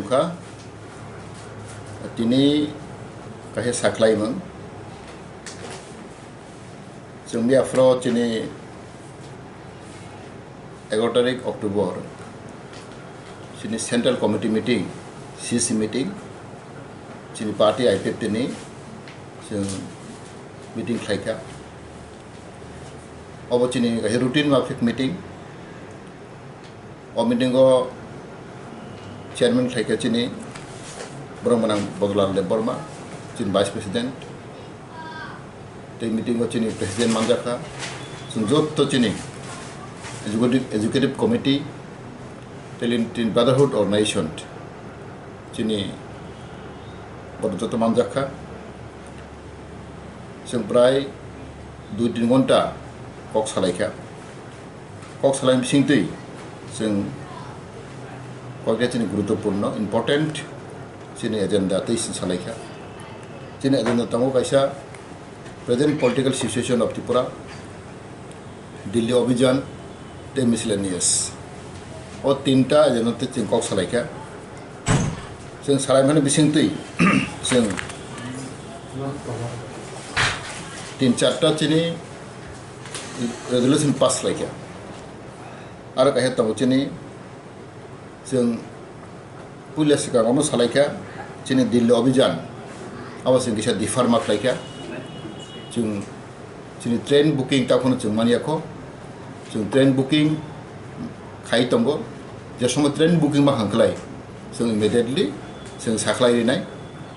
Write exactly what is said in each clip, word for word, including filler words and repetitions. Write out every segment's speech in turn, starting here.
Kha, tini kaisa saklaimung. Chwng miya phoro chini egaro tarik October, chini Central Committee meeting, C C meeting, chini party I P F T ni chwng meeting khlaikha. Obo chini kaisa routine mafik meeting. O meeting o chairman khlaikha chini borok mwnang Bodolal Debbarma, chini vice president. Tei meeting o chini president manjakha. Chwng jotto chini executive, executive committee, tei chini brotherhood organization chini borok jotto manjakha. Chwng prai dui tin ghonta kok salaikha. Kok salai bisingtwi chwng koikta chini guruttopurno, important chini agenda tei chwng salaikha. Chini agenda tongo kaisa present political situation of Tripura, Delhi Abhijan tei miscellaneous. O tinta agenda tei chwng kok salaikha. Chwng salaimani bisingtwi chwng tin charta chini resolution pass khlaikha. Aro kaisa tongo chini, chwng puila swkang omo salaikha, chini Delhi Abhijan, abo chwng kisa defer ma khlaikha. Chwng chini train booking takhwno chwng manyakho. Chwng train booking khai tongo. Je somo train booking ma hangklai, chwng immediately chwng sakhlai rinai,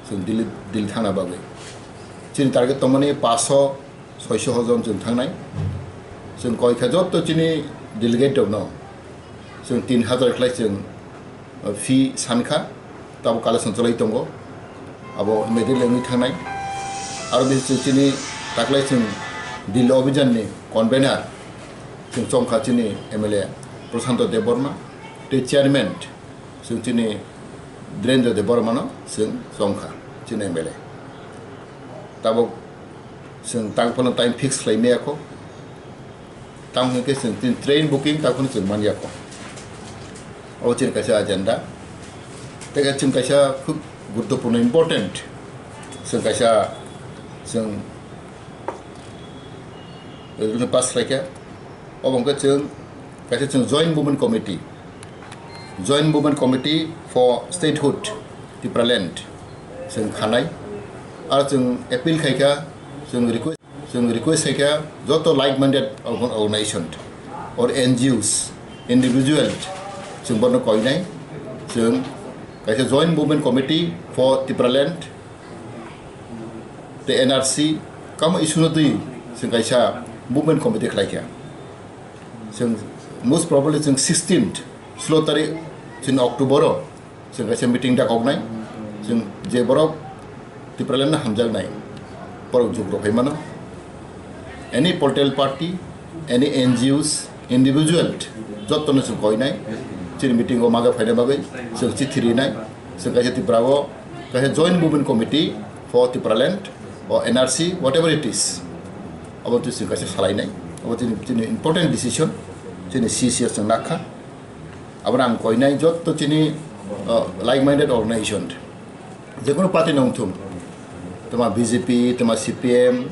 chwng Delhi, Delhi thangna bagwi. Chini target tongmani paso soiso jon chwng thangnai. Chwng koikha jotto chini delegate rokno chwng tin hazar khlai chwng, uh, fee sankha, tabo collection cholai tongo, abo immediately wngwi thangnai. Aro bisi chwng chini taklai chwng Delhi Abhijan ni convener chwng chongkha chini M L A Prashanto Debbarma, tei chairman chwng chini Dhirendra Debbarma no chwng chongkha chini M L A. Tabok chwng tang phano time fix khlai maya kho. Tamo hwnkhe chwng tin train booking tamo chwng manya kho. Obo chini kaisa agenda. Tei chwng kaisa khub guruttopurno, important, chwng kaisa chwng resolution pass khlaikha. Obo hwnkhe chwng kaisa chwng Joint Movement Committee, Joint Movement Committee for Statehood Tipraland chwng khanai. Aro chwng appeal khaikha, chwng request, chwng request khaikha joto like-minded organ-, organization or N G Os, individual, chwng bono koinai. Chwng kaisa Joint Movement Committee for Tipraland tei N R C kamo issue no twi chwng kaisa movement committee khlaikha. Chwng most probably chwng sixteenth, sulo tarik chini October o chwng kaisa meeting dakoknai. Chwng je borok Tipraland no hamjaknai, borok jukro phai mano. Any political party, any N G Os, individual, jottono chwng koinai. Chini meeting o maga phaina bagwi chwng chithi rinai. Chwng kaisa Tripura o kaisa Joint Movement Committee for Tipraland or N R C, whatever it is, abo twi chwng kaisa salainai. Abo chini, chini important decision, chini C C S chwng nakha. Abo ang koinai jotto chini, uh, like-minded organization, jekono party nongthung, toma B J P, toma C P M,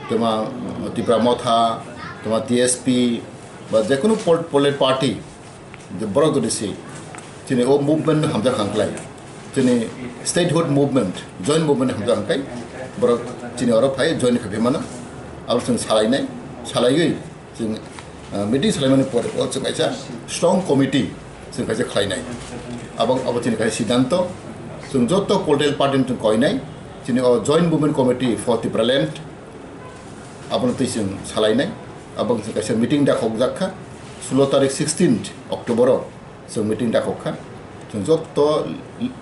toma, uh, Tipra Motha, toma T S P, ba jekono pol-, political party, je borok jodi se chini o movement no hamjak hangklai, chini statehood movement, joint movement hamjak hangkai, borok chini oro phai join khaiphi mano, abo chwng salainai, salaiwi chwng, ah, meeting salaimani pore o chwng kaisa strong committee chwng kaisa khlainai. Abo, abo chini kaisa siddhanto, chwng joto political party no chwng koinai, chini o Joint Movement Committee for Tipraland, abono twi chwng salainai. Abo chwng kaisa meeting dakhokjak kha, sulo tarik sixteenth October o chwng meeting dakhok kha. Chwng joto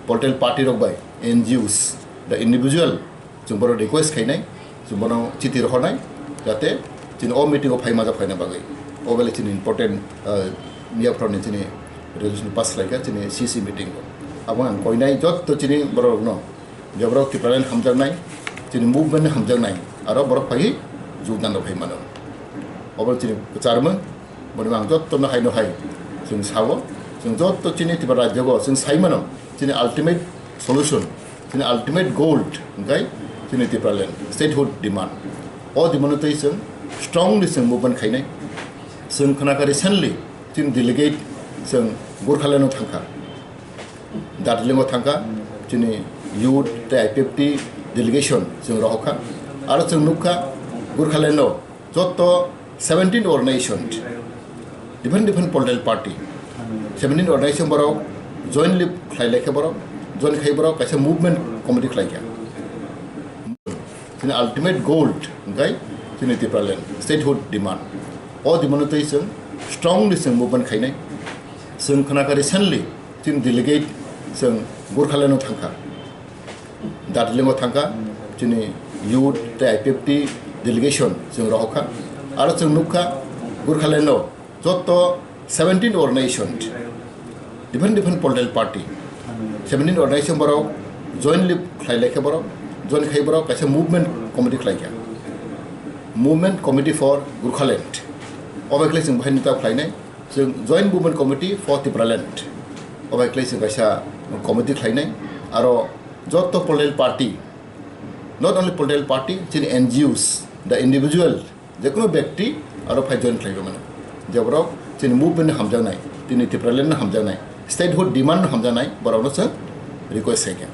political party rok bai, N G Os, the individual, chwng bono request khainai, chwng bono chithi rohornai, jate chini o meeting o phai majak phaina bagwi. O belai chini important, ah, miya phoroni chini resolution pass khlaikha chini C C meeting o. Abo ang koinai jotto chini borok rokno, je borok Tipraland hamjaknai, chini movement hamjaknai, aro borok phai jogdan rok phai mano. Obo chini kwcharmung, boni ang jotto no hai no hai chwng sao, chwng jotto chini Tripura rajyo o chwng sai mano. Chini ultimate solution, chini ultimate goal hwnkhe chini Tipraland statehood demand. O demand twi chwng strongly chwng movement khainai. Chwng khwnakha recently chini delegate chwng Gurkhaland-o thangkha, Darjeeling-o thangkha, chini youth tei I P F T delegation chwng rohorkha. Aro chwng nukha Gurkhaland-o joto seventeen organization, different different political party, seventeen organization borok jointly khlai laikha borok, join khai borok kaisa movement committee khlaikha. Chini ultimate goal hwnkhe chini Tipraland statehood demand. O demand twi chwng strongly chwng movement khainai. Chwng khwnakha recently chini delegate chwng Gurkhaland-o thangkha, Darjeeling-o thangkha, chini youth tei I P F T delegation chwng rohorkha. Aro chwng nukha Gurkhaland-o joto seventeen organization, different different political party, seventeen organization borok jointly khlai laikha borok, join khai borok kaisa movement committee khlaikha, Movement Committee for Gurkhaland. Obai khlai chwng bahai ni ta khlainai, chwng Joint Movement Committee for Tipraland. Obai khlai chwng kaisa committee khlainai, aro joto political party, not only political party, chini N G Os, the individual, jekunu bekti aro phai join khlaiwi mano. Je borok chini movement no hamjaknai, chini Tipraland no hamjaknai, statehood demand no hamjaknai, borokno chwng request khaikha.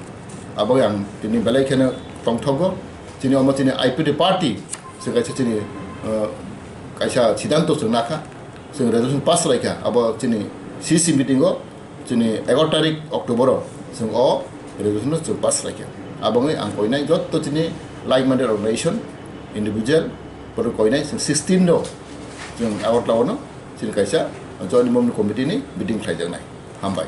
Abo ang tini belai kheno tongthogo, chini omo chini I P F T party, chwng kaisa chini, uh, kaisa siddhanto chwng nakha, chwng resolution pass khlaikha, abo chini C C meeting o chini egaroh tarik October o chwng o resolution no chwng pass khlaikha. Abo wngwi ang koinai jotto chini like-minded organization, individual, borok koinai chwng sixteen no chwng Agartala o no chini kaisa joint movement committee ni meeting khlaijaknai. Hambai.